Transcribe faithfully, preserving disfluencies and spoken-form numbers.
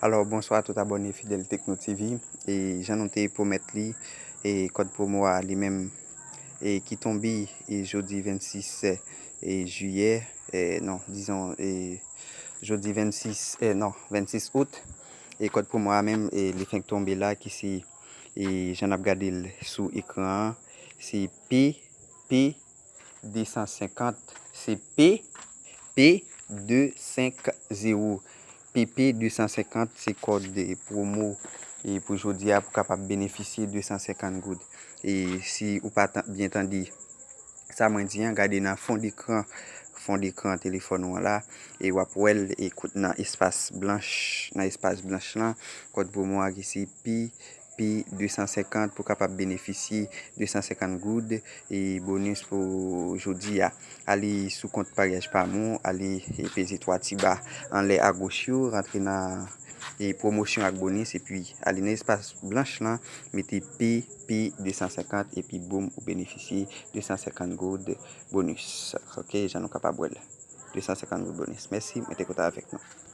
Alò, bonswa tout abòne fidèl Tekno TV. E jan nou te pwomèt li, e kòd pwomo a li menm, e ki tonbe, e jodi vennsis, e jiyè, e non, dizon, e jodi vennsis, e non, vennsis out, e kòd pwomo a menm, e li fenk tonbe la, ki se, e jan n ap gade l sou ekran an, se P P de san senkant, se P P de san senkant. P P de san senkant se kòd pwomo, e pou jodi a pou kapab benefisye de san senkant goud. E si ou pa tan- byen tande sa mwen di an, gade nan fon dekran, fon dekran telefòn ou an la, e w ap wè l, e kout nan espas blanch, nan espas blanch lan, kòd pwomo a ki se P P de san senkant pou kapab benefisye de san senkant goud e bonis pou jodi a. Ale sou kont Paryaj Pamou, ale e peze twa ti ba anlè agoch yo, rantre nan e pwomosyon ak bonis, epi ale nan espas blanch lan, mete P P de san senkant, epi boum, ou benefisye de san senkant goud bonis. Ok, jan nou kapab wè l. De san senkant goud bonis. Mèsi, mwen te kontan avèk nou.